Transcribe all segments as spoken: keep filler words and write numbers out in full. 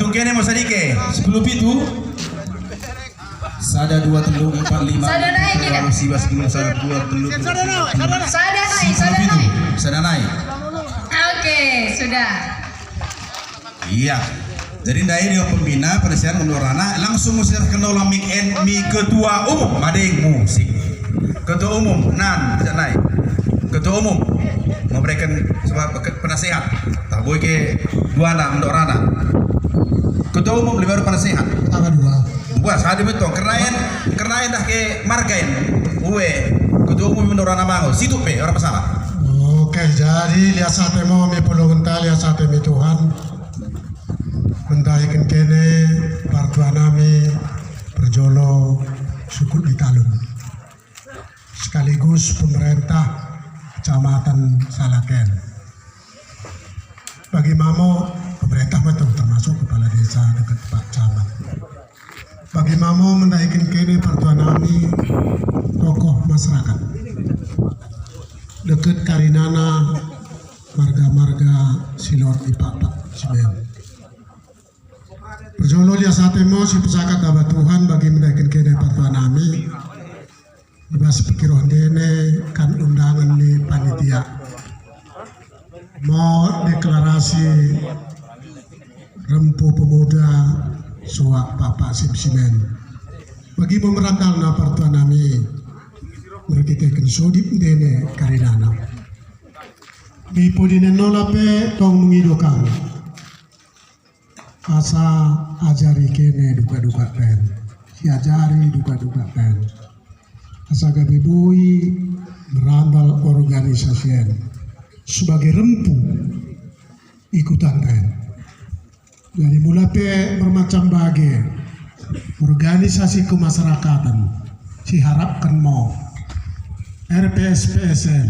Kene mo sadike, sepuluh pitu. Sada, dua, tellu, empat, lima, sada nai, kira. Lalu siwah, sepuluh, sada, dua, tellu, tellu, tellu. Sada nai, sada nai. Sada nai. Oke, sudah. Iya. Jadi ndai dio pembina penasihat menurana langsung musir kena ola mik en mi ketua umum, madeng musik. Ketua umum, nan, bisa nai. Ketua umum memberikan sebab ke-, penasihat. Tah boi ke duana mendok rana. Ketua umum lebih baru penasihat. Tanggal dua. Dua, sehari betul. Kerna en, kerna en dah ke marga en. Ue, ketua umum mendok rana mango. Situ pe, orang masalah. Oke, jadi lias ate mo mi pulungenta, lias ate mi Tuhan. Mendahiken kene partua nami perjolo sukut Ditalun. Sekaligus pemerintah Kecamatan Salaken. Bagi ma mo pemerintah betul, termasuk kepala desa dekket Pak Camat. Bagi ma mo mendahiken kene partua nami tokoh masyarakat dekket karinana marga-marga si lot i Pakpak Simen. Perjolo lias ate mo sipesakat taba Tuhan bagi mendahiken kene partua nami. Ibas pekiroh ndene kan undangen ni panitia. Mo deklarasi rempu pemuda suak Pakpak Simsimen. Bagi mo merandalna partua nami merkiteken sodip ndene karinana. Di podi nenola pe tong mengido kami. Asa ajari kene dukak-dukak ten. Siajari dukak-dukak ten. Asa gabe boi merandal organisasi en sebagai rempu ikutan ten. Jadi mula pe mermacam bage organisasi kemasyarakatan siharapken mo R P S P S en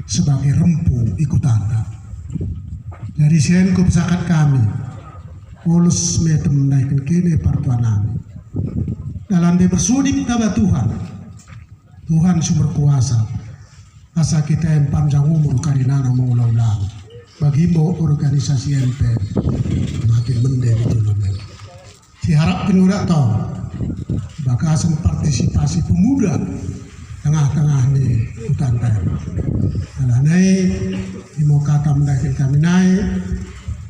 sebagai rempu ikutanta. Jadi sien kupesakat kami, oles metem mendahiken kene partua nami. Dalan nde mersodip taba Tuhan, Tuhan si merkuasa, asa kita en panjang umur karinana mengula-ulang. Bagi mo organisasi en pe makin mende ni tulun en. Siharapken uda tong bagasen partisipasi pemuda tengah-tengah ni kutanta. Alana i, imo kata mendahiken kami nai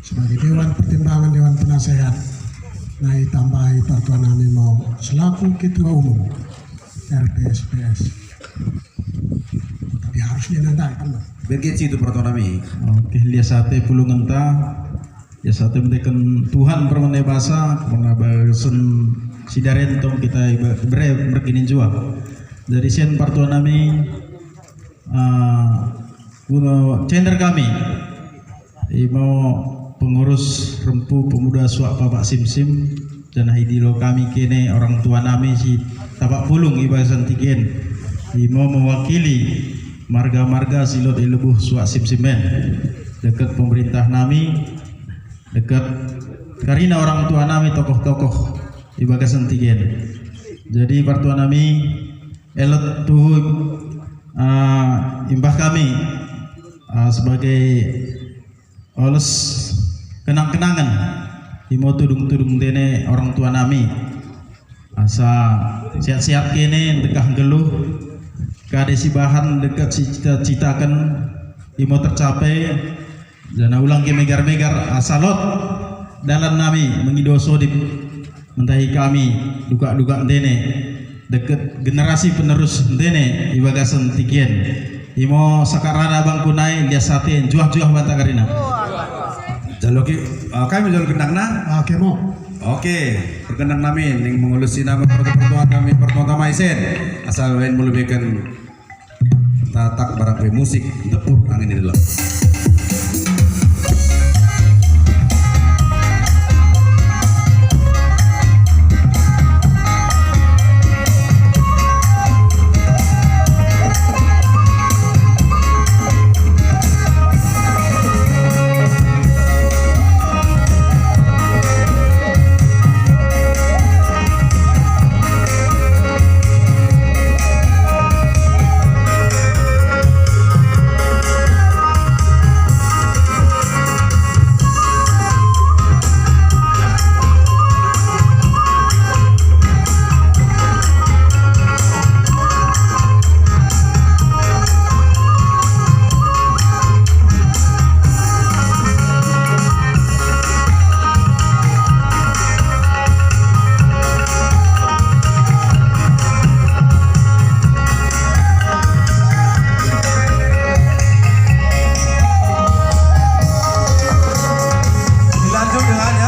sebagai Dewan Pertimbangan, Dewan Penasehat, nai tambahi partua nami mo selaku Ketua Umum R P S P S. Tapi harus dia nandahi kan, Bang? Begit situ partua nami. Oke, lias ate pulungenta. Lias ate mendahiken Tuhan permende basa, mengabagasen sidari en tong kita iba-, bere merkinijuah. Jadi sien partua nami, ah, guna cender kami. Imo pengurus rempu pemuda suak Pakpak Simsim, janah idilo kami kene orang tua nami si tapak pulung ibagasen tingki en. Imo mewakili marga-marga si lot i lebuh suak Simsim en. Dekket pemerintah nami, dekket karina orang tua nami tokoh-tokoh ibagasen tingki en. Jadi partua nami, elot tuhu, ah, imbah kami, ah, sebagai oles kenang-kenangen imo tudung-tudung ndene orang tua nami. Asa sehat-sehat kene ndekkah nggelluh, kade sibahan dekket sicita-citaken imo tercapai, janah ulang ke megar-megar asa lot dalan nami mengido sodip mendahi kami dukak-dukak ndene dekket generasi penerus ndene ibagasen tingki en. Imo sakarana bangku nai lias ate njuah-juah banta karina. Jalo ki, ah, kami jalo gendangna. Oke mo. Oke, pergendang nami ning mengulosi nami partua-partua nami partua-partua mai sen. Asa wen melebihken tatak barang pe musik, depur angin i delap.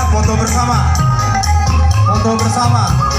Foto bersama. Foto bersama.